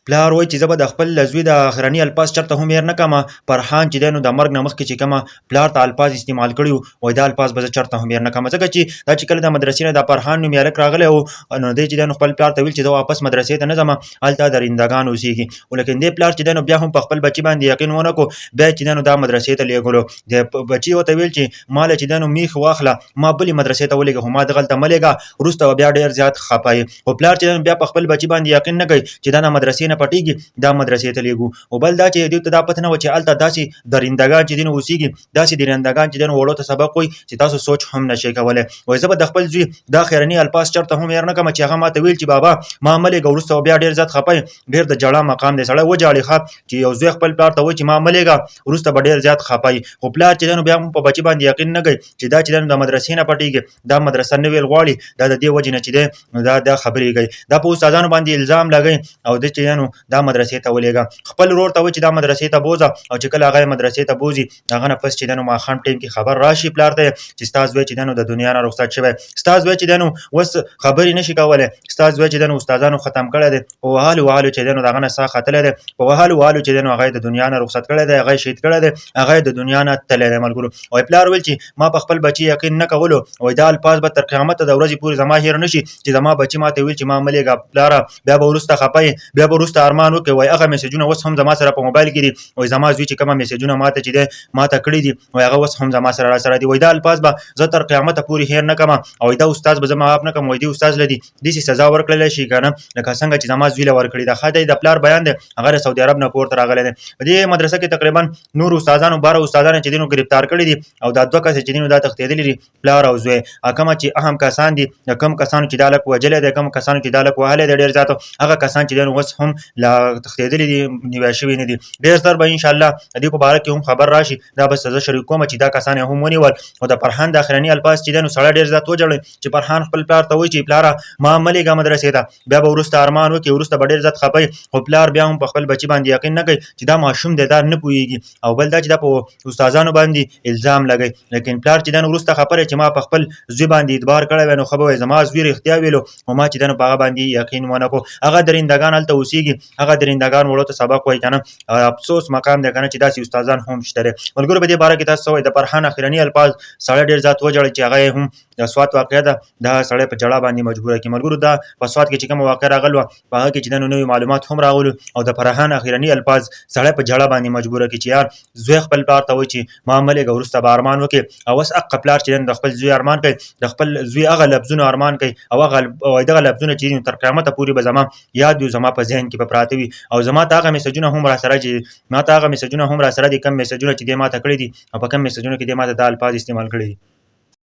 پلار وایي چې زه به د خپل زوی د اخرني الفاظ چرته هم هېر نه کړم. فرحان چې دی نو د مرګ نه مخکې چې کومه پلار ته الفاظ استعمال کړي وو، وایي دا الفاظ به زه چرته هم هېر نه کړم، ځکه چې دا چې کله د مدرسې نه د فرحان نومي هلک راغلی و، نو دی چې دی نو خپل پلار ته ویل چې زه واپس مدرسې ته نه ځم، هلته درندګان اوسېږي. خو لیکن دې پلار چې دی نو بیا هم په خپل بچي باندې یقین ونه کو، بیا چې دی نو دا مدرسې ته لېږلو. د بچي ورته ویل چې ما له چې دی نو میخ واخله، ما بلې مدرسې ته ولېږه، خو ما دغلته مه لېږه، وروسته به بیا ډېر زیات خفه یې. خو پلار چې بیا په خپل بچي باندې یقین نه کوي چې دا نه مدرسې نه پټیږي، دا مدرسې ته لیږو. او بل دا چې دوی ته دا پته نه وه چې هلته داسې درندګان چې دین اوسېږي، داسې درندګان چې دین وړو ته سبق وایي چې تاسو سوچ هم نشئ کولی. وایي زه به د خپل زوی دا خیرني الفاظ چېرته هم هېر نه کړم چې هغه ماته ویل چې بابا ما مه لېږه، وروسته بیا ډېر زیات خفه یم. ډېر د ژړا مقام دی، سړی وژاړي ښه چې یو زوی خپل پلار ته وایي چې ما مه لېږه، وروسته به ډېر زیات خفه وي. خو پلار چې دی نو بیا هم په بچي باندې یقین نه کوي چې دا چې دی نو د مدرسې نه پټېږي، دا مدرسه نه ویل غواړي، دا د دې وجې نه چې دی نو دا خبرې کوي، دا په استادانو باندې الزام لګوي او د چې دی نو دا مدرسې ته ولېږه. خپل ورور ته وایي چې دا مدرسې ته بوځه، او چې کله هغه یې مدرسې ته بوځي، هغه نه پس چې دی نو ماښام ټایم کې خبر راشي پلار ته چې ستا زوی چې دی نو د دنیا نه رخصت شوی، ستا زوی چې دی نو اوس خبرې نه شي کولی، ستا زوی چې دی نو استادانو ختم کړی دی، په وهلو وهلو چې دی نو د هغه نه ساه ختلی دی، په وهلو وهلو چې دی نو هغه یې د دنیا نه رخصت کړی دی، هغه یې شهید کړی دی، هغه یې د دنیا نه تللی دی. ملګرو، او پلار ویل چې ما په خپل بچي یقین نه کولو، او دا الفاظ به تر قیامته د ورځې پورې زما هېر نه شي چې زما بچي ماته ویل چې ما مه لېږه پلاره، بیا به وروسته خفه یې، بیا به وروسته ارمان وکړې. وایي هغه میسجونه اوس هم زما سره په موبایل کې دي، وایي زما زوی چې کومه میسجونه ماته چې دی ماته کړي دي، وایي هغه اوس هم زما سره را سره دي. وایي دا الفاظ به زه تر قیامته پورې هېر نه کړم، او دا استاد به زه معاف نه کړم. وایي دې استاد له دي داسې سزا ورکړلی شي که نه لکه څنګه چې زما زوی له ورکړي ده. ښه دی د پلار بیان دی، هغه د سعودي عرب نه کور ته راغلی دی. په دې مدرسه کې تقریبا نور استادانو 12 استادان چې دي نو ګرفتار کړي دي، او دا دوه کسه چې دي نو دا تښتېدلي دي، پلار او زوی. کومه چې اهم کسان دي، د کوم کسانو چې دا هلک وژلی دی، کوم کسانو چې دا هلک وهلی دی ډېر زیات، هغه کسان چې دي نو اوس هم لا تښتېدلي دي، نیول شوي نه دي. ډېر زر به انشاءالله د دې په باره کې هم خبر راشي، دا به سزا شریک کوم چې دا کسان یې هم ونیول. او د فرحان د اخرني الفاظ چې دی نو سړی ډېر زیات وژړل چې فرحان خپل پلار ته وایي چې پلاره ما مه لېږه مدرسې ته، بیا به وروسته ارمان وکړي، وروسته به ډېر زیات خفه وي. خو پلار بیا هم په خپل بچي باندې یقین نه کوي چې دا ماشوم دی، دا نه پوهېږي. او بل دا چې دا په استادانو باندې الزام لګوي. لیکن پلار چې دی نو وروسته خفه دی چې ما په خپل زوی باندې اعتبار کړی وای نو ښه به وای، زما زوی رښتیا ویلو، خو ما چې دی نو په هغه باندې یقین ونه کړو. هغه درندګان هلته اوسېږي، هغه درندګان وړو ته سبق وایي که نه. افسوس مقام دی که نه چې داسې استادان هم شته دی. ملګرو، په دې باره کې تاسو څه وایئ؟ د فرحان اخرني الفاظ سړی ډېر زیات وژړل چې هغه یې هم د سوات واقعه ده، دا سړی په ژړا باندې مجبوره کړي. ملګرو، دا په سوات کې چې کومه واقعه راغلې وه، په هغه کې چې د نوي معلومات هم راغلو، او د فرحان اخرني الفاظ سړی په ژړا باندې مجبوره کړي چې یار زوی خپل پلار ته وایي چې ما مه لېږه، وروسته به ارمان وکړي. او اوس حق پلار چې د خپل زوی ارمان کوي، د خپل زوی هغه لفظونه ارمان کوي، او هغه دغه لفظونه چې تر قیامته پورې به زما یاد وي، زما په ذهن کې به پراته وي. او زما ته هغه میسجونه هم را سره چې ما ته هغه میسجونه هم را سره دي، کوم میسجونه چې دی ماته کړي دي، او په کوم میسجونو کې دی ماته دا الفاظ استعمال کړي دي.